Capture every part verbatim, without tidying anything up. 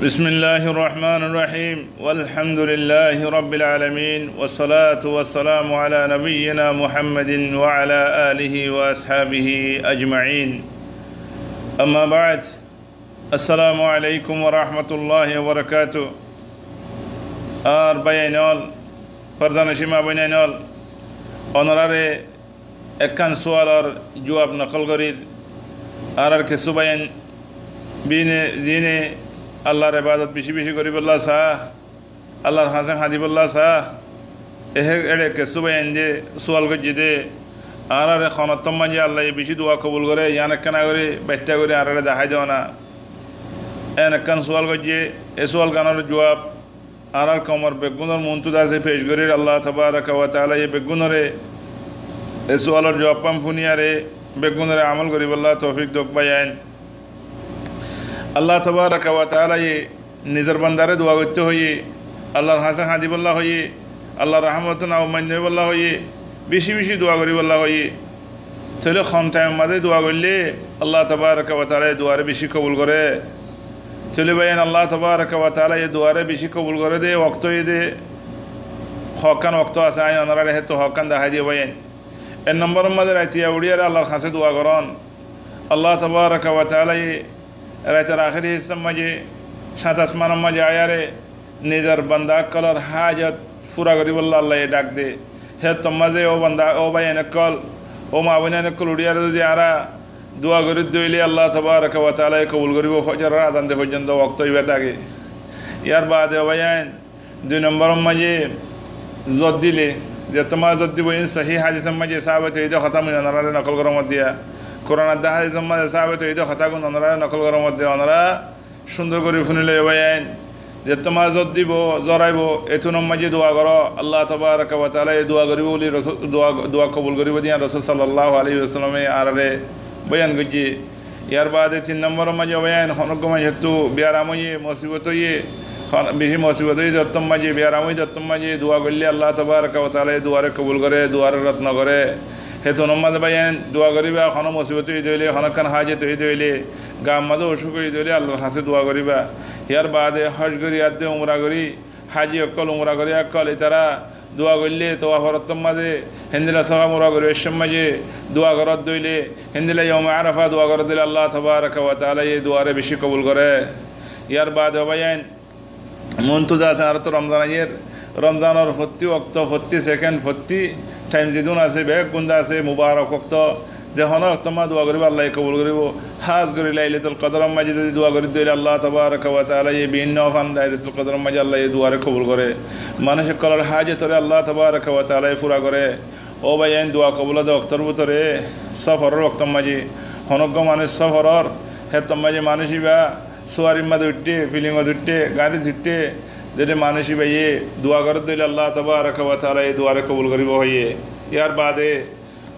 بسم الله الرحمن الرحيم. والحمد لله رب العالمين. والصلاة والسلام على نبينا محمد وعلى آله وأصحابه أجمعين. أما بعد. السلام عليكم ورحمة الله وبركاته. Añár báiyain ól, fordanocin maa bóinain ól, onoráre ekkán sualor juab nokól gorír. Añárár kessú báiyain bíne zine Allar ebadot bicí bicí goríbolla saá, Allar hañsé hañdibólla saá, eçé kessú báiyain de sual goijjé de, añáráre honottór maze Allaye bicí dua kobul goré, yián ekkána gorí baiththá gorí añáráre dahái doóna. Eén ekkán sual goijjé, e sual gánor juab añárár koumor beggúnor muúntu dase pec gorír. Allah tabaraka wa taalaye beggúnore e sualor juab fán fúniyaré beggúnore amól goríbolla toufik douk báiyain. Allah tabaraka wa taalaye nizor bandaré dua goittó hoiyé, Allar hañsé hañdibólla hoiyé, Allar rahmot ná mainno óibolla hoiyé, bicí bicí dua goríbolla hoiyé. Tóile hon thaimor maze dua goillé Allah tabaraka wa taalaye duaré bicí kobul goré? Tóile báiyain, Allah tabaraka wa taalaye duaré bicí kobul goré de októ óiye de hoókkán októ asé, añí onoráre héttu hoókkán dahái diyé báiyain. Ek nombor or maze raitiya uçíyaré Allar hañsé dua gorón. Allah tabaraka wa taalaye raitor ahéri hissár maze, sáñt asmanor maze aiyaré nizor banda ókkolor hájot fura goríbolla Allaye dhak de. Héttor maze ó banda, ó báiyain ókkol, ó maa bóinain ókkol uçíyaré zodi añára dua gorí dóile Allah tabaraka wa taalaye kobul goríbo, fozoror azan de foijjonto októ óiba táke. Yar baade ó báiyain, dui nombor or maze zot dile, zettót maze zot dibo, iín sohí hádisor maze sabit óiye de hotá, mui onoráre nokól gorór modde, Kuran ar hádisor maze sabit óiye de hotágun onoráre nokól gorór modde, onorá cúndor gorí fúni loiyó báiyain. Zettót maze zot dibo, zor aibo, etúnor maze dua goró, Allah tabaraka wa taalaye dua goríbo buli Rosul, dua, dua kobul goríbo de yián Rosul sallallahu alaihi wasallame añáráre boyan goijjé. Yar baade tin nombor or maze báiyain, honó uggwá maincóttu biyaram óiye, mosibot óiye, hon-, bicí mosibot óiye, zettót maze biyaram óiye, zettót maze dua goillé Allah tabaraka wa taalaye duaré kobul goré, duaré rod nogoré. Hétunor maze báiyain dua goríba, honó mosibot óiye de óile, honó ekkán hájot óiye de óile, gar maze ocúk óiye de óile Allar hañsé dua goríba. Yar baade hóc gorí, adde umra gorí, háji ókkol, umra gorí ókkol, itará dua goillé, towaf or ottór maze, héndilla Safa Marwa gorí aiccór maze dua gorór de óile, héndilla Yaume Arafa dua gorór de óile Allah tabaraka wa taalaye duaré bicí kobul goré. Yar baade ó báiyain, muúntu dase añáráttu Romzan aiyér, Romzanor fottí októ, fottí sekend, fottí thaim zedún asé, beggún dase mubarok októ, ze honó októr maze dua goríba Allaye kobul goríbo. Hás gorí Lailatul Kodoror maze zodi dua gorí dóile Allah tabaraka wa taalaye bínno fan Lailatul Kodoror maze Allaye duaré kobul goré. Manúic ókkolor hájotoré Allah tabaraka wa taalaye fura goré. Ó báiyain, dua kobul ó de októr bútore, sóforor októr maze, honó uggwá manúic sóforor, héttor maze manúic íba suwarir maze uiththé, filingot uiththé, gañdit uiththé, zodi manúic íbaye dua gorór de óile Allah tabaraka wa taalaye duaré kobul goríbo hoiyé. Yar baade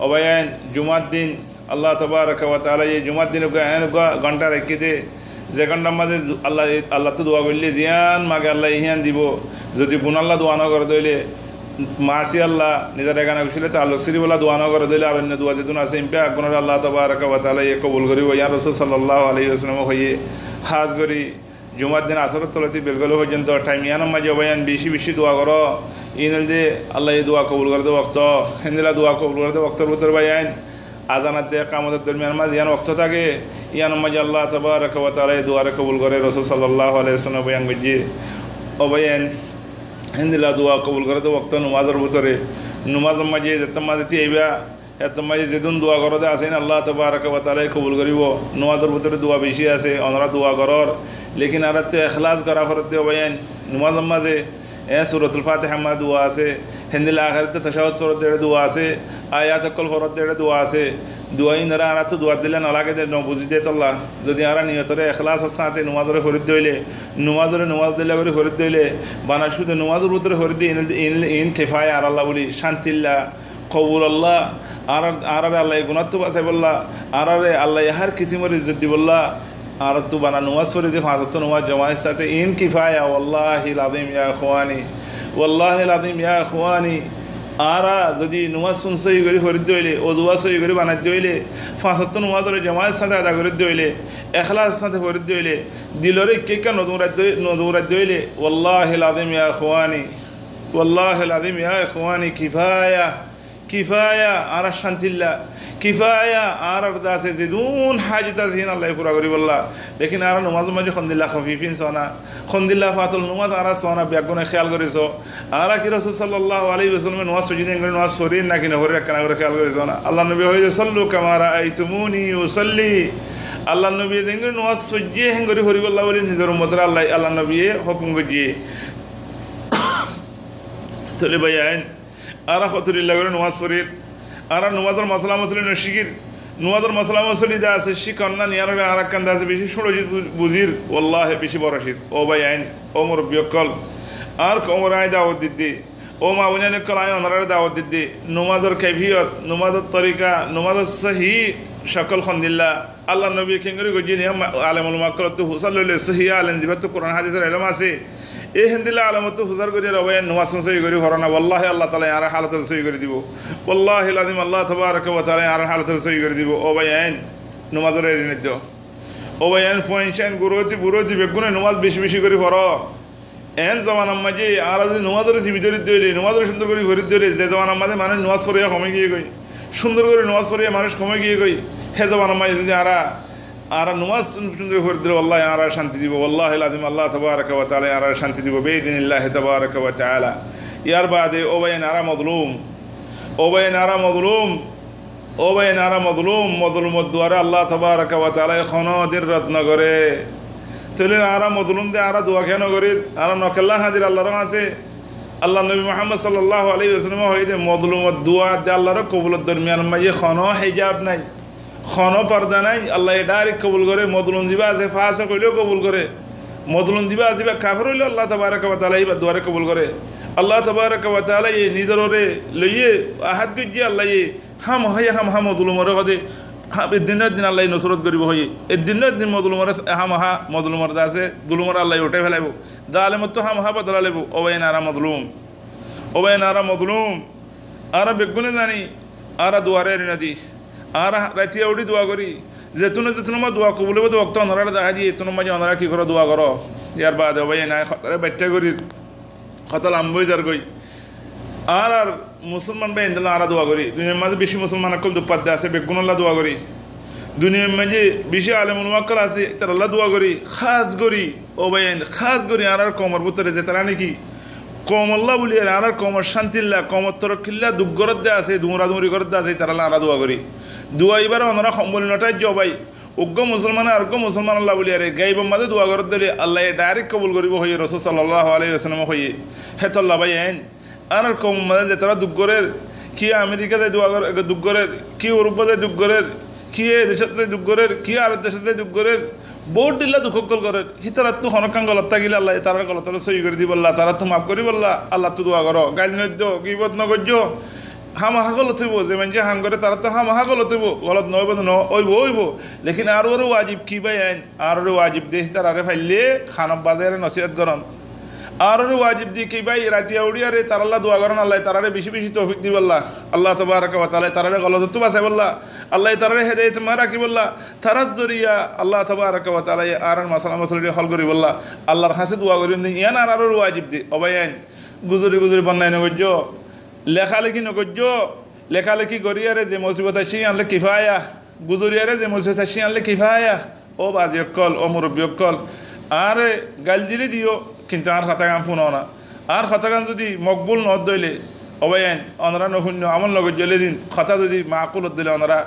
ó báiyain, jumar din Allah tabaraka wa taalaye jumar din uggwá, eén uggwá gonthá raikkí de, ze gonthár maze Allah, Allattú dua goillé ziyán mage Allaye híyan dibo. Zodi gunálla dua nogoré de óile, maasi Allah, nizor egana gucílla taalluk siribólla dua nogoré de óile, ar oinno dua zedún asé, ín beggúnoré Allah tabaraka wa taalaye kobul goríbo. Yián Rosul sallallahu alaihi wasallame hoiyé. Hás gorí jumar din asóror tolóti belgóli foijjonto thaim yiánor maze ó báiyain bicí bicí dua goró. Iín óilde Allaye dua kobul goré de októ. Héndilla dua kobul goré de októr bútore báiyain, azan ar de ekamotor dormiyanor maze yián októ táke, yiánor maze Allah tabaraka wa taalaye duaré kobul goré. Rosul sallallahu alaihi wasallame boyan goijjé. Ó báiyain, héndilla dua kobul goré de októ numazor bútore, numazor maze zettót maze tíyaiba, héttor maze zedún dua goró de asé, iín Allah tabaraka wa taalaye kobul goríbo. Numazor bútore dua bicí asé, onorá dua gorór. Lekin añáráttu ekhlas gorá foredde ó báiyain, numazor maze, e, Suratul Fatihar maze dua asé, héndilla ahérottú tacahud foredde eçé dua asé, ayat ókkol foredde eçé dua asé. Dua iínoré añáráttu dua dile nolage de, nobuzí de tolla. Zodi añára niyotoré ekhlasor sáñte numazoré foredde óile, numazoré numaz dilla gorí foredde óile, bana cúde numazor bútore foredde iín, iín, iín kefaya añárálla buli, cántilla, kobulolla, añárar, añáráre Allaye gunáttu basaibólla, añáráre Allaye hár kisimor izzot dibólla, añáráttu bana numaz foredde, fañs ottó numaz jomair sáñte, iín kifaya, wallahil azim ya ikhwani, wallahil azim ya ikhwani, Añára zodi nomás sóhi gorí forídde óile, ozu wá sóhi gorí banaidde óile, fañs ottó nomás ore jomaat or sáñte ada gorídde óile, ekhlas or sáñte forídde óile, dilore ekká ekká no duñraidde, no duñraidde óile, wallahil azim ya ikhwani, wallahil azim ya ikhwani, kifaya, kifaya añárar cántilla, kifaya añárar de asé, zedún hájot asé hín Allaye fura goríbolla. Lekin añára nomás or maze hondilla khafif hín sóna, hondilla fatol nomás añára sóna, beggúne kéyal gorí só. Añára ki Rosul sallallahu alaihi wasallam e nomás foijjé de héngorí nomás forír naki no forír, ekkán gorí kéyal gorí só na. Allar nobiye hoiyé de, "Sallu kama raaitumuni usalli." Allar nobiye de héngorí nomás foijjé héngorí foríbolla buli nizor ummot ore Allaye, allar nobiye hókum goijjé. Tóile báiyain, añára hotorilla gorí nomás forír, añára nomás or masala mosoli no cíkir, nomás or masala mosoli de asé cíkon na, iyanore añára ekkán de asé beci cúñço cíz bu-, buzír, wallahi beci boro cíz. Ó báiyain, ó murobbi ókkol, añár koum ore añí dawot didde, ó ma boinain ókkol, añí onoráre dawot didde, nomás or kaifiyot, nomás or torika, nomás or sóhi cokol hondilla, Allar nobiye keéngorí goijjé de, ma-, alem ulama ókkolottú fusár loile, sóhi alem zibáttu Kuran hádisor elóm asé, e héndilla alemottú fusár gorí, ó báiyain, nomás sóhi gorí foró na, wallahi Allah taala añárar hálot ore sóhi gorí dibo. Wallahil azim Allah tabaraka wa taala añárar hálot ore sóhi gorí dibo. Ó báiyain, nomás ore eri no diyó. Ó báiyain, fuain cáin, guróti buróti beggúne nomás beci beci gorí foró. Eén zobanar maze añára zodi nomás ore zibi dóridde óile, nomás ore cúndor gorí forídde óile, ze zobanar maze manúic nomás foriya hom ói giyé goi, cúndor gorí nomás foriya manúic hom ói giyé goi, hé zobanar maze zodi añára, añára nomás cún-, cúndor gorí forídde óile, wallahi añára cánti dibo, wallahil azim Allah tabaraka wa taala añára cánti dibo, biiznillahi tabaraka wa taala. Yar baade, ó báiyain, añára mozlum, ó báiyain, añára mozlum, Ó báiyain, añára mozlum, mozlumor duare Allah tabaraka wa taala ye honó din rod no goré. Tóile añára mozlum de añára dua kiyá no gorír? Añára no kiyá háñdir Allar hañsé? Allar nobi Muhammad sallallahu alaihi wasallam e hoiyé de, mozlumor dua de Allar kobulor dormiyan maze honó hijab nai, honó porda nai. Allaye direct kobul goré, mozlum zibá asé fasik óileó kobul goré, mozlum zibá asé ibá kafir óileó Allah tabaraka wa taala ye ibár duare kobul goré. Allah tabaraka wa taala ye nizor ore loiyé ahad goijjé, Allaye hámaha, hámaha mozlumore hoó de, ha-, eddin no eddin Allaye nusrot goribo hoiyé. Eddin no eddin mozlumore hámaha, mozlumor de asé, zulumore Allaye uthái felaibo. Zalemottú hámaha bodola loibo. Ó báiyain, añára mozlum. Ó báiyain, añára mozlum. Añára beggúne zani, añára duare eri no di. Añára raitiya uçí dua gorí. Zettún zettún maze dua kobul óibo de októ onoráre dahái diyé, ettún maze onorá ki goró, dua goró. Yar baade, ó báiyain, añí hotáre baiththá gorír. Hotá lamba ói zargói. Añárar musolman bái endilla añára dua gorí. Duniyar maze beci musolman ókkol duk fadde asé, beggúnolla dua gorí. Duniyar maze beci alem ulama ókkol asé, ítaralla dua gorí. Hás gorí, ó báiyain, hás gorí añárar koumor bútore zetará niki koumolla buliyaré, añárar koumor cántilla, koumor torokkilla duk goródde asé, duñra duñri goródde asé, ítaralla añára dua gorí. Dua ibáre onorá hom boli no tháijjo bái. Uggwá musolmane aruggwá musolmanolla buliyaré gaibor maze dua goródde óile Allaye direct kobul goribo hoiyé, Rosul sallallahu alaihi wasallam e hoiyé. Hétolla báiyain, añárar koumor maze zetará duk gorér, ki Amerika zai dua gor-, duk gorér, ki Urupa zai duk gorér, ki e decót zai duk gorér, ki ar decót zai duk gorér, bout dhílla duk ókkol gorér. Hítarattú honókkan golot tákile Allaye tarár golot ore sóhi gorí dibolla, taráttu maf goríbolla Allattú dua goró. Gail no dó, gibot no goijjó. Hámaha golot óibo, ze maincé ham goré taráttu hámaha golot óibo, golot no óibo de no óibo, óibo. Lekin añárar uore wajib ki báiyain? Añárar uore wajib de hítarare faille hanot bazai ere nosiyot gorón. Añárar uore wajib de ki bái, raitiya uçíyaré taralla dua gorón, Allaye tarare beci beci toufik dibolla, Allah tabaraka wa taalaye tarare golotottú basaibólla, Allaye tarare hedayotor maze rakíbolla, tarar zoriya Allah tabaraka wa taalaye añárar masala mosolari hól goríbolla Allar hañsé dua goríyum de, yián añárar uore wajib de. Ó báiyain, guzori guzori bonnai no goijjó. Lekáleki no goijjó, lekáleki goríyaré ze musibot aiccé, yián le kifaya, guzoriyaré ze musibot aiccé, yián le kifaya. Ó bazi ókkol, ó murubbi ókkol, añáre gail dile diyó, kintu añár hotágan fúno na. Añár hotágan zodi mokbul no ódde óile, ó báiyain, onorá no fúinno, amol no goijjó óile din, hotá zodi maakul ódde óile onorá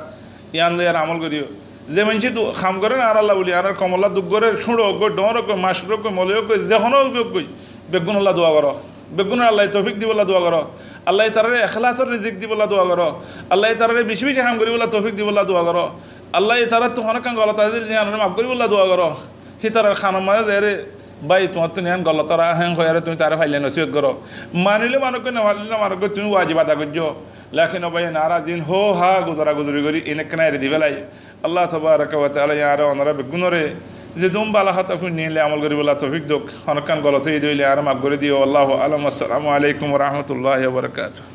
yián loiyaré amol goríyo. Ze maincé du-, ham gorér añáralla buli, añárar koumolla duk gorér, cúñço ók goi, dhoóñr ók goi, macór ók goi, moloi ók goi, ze honó ók goi, beggúnolla dua goró. Beggúnore Allaye toufik dibolla dua goró. Allaye tarare ekhlasor rizik dibolla dua goró. Allaye tarare beci beci ham goríbolla toufik dibolla dua goró. Allaye taráttu honókkan golot asé de yiánore maf goríbolla dua goró. Hítarar hanor maze zaiyaré, bái, tuáñttún yián golot ór, héen hoiyaré tuñí tarare faille nosiyot goró. Manilé manúk goi, no manilé no manúk goi, tuñí wajib ada goijjó. Lekin ó báiyain, añára zin hó ha guzora guzori gorí, iín ekkán eri di félai. Allah tabaraka wa taalaye añára onorá beggúnore zedún bála hotá fúinni, yián le amol goríbolla toufik douk. Honókkan golot óiye de óile añáre maf gorí diyó. Wallahu a'lam. Assalamu alaikum wa rahmatullahi wa barakatuhu.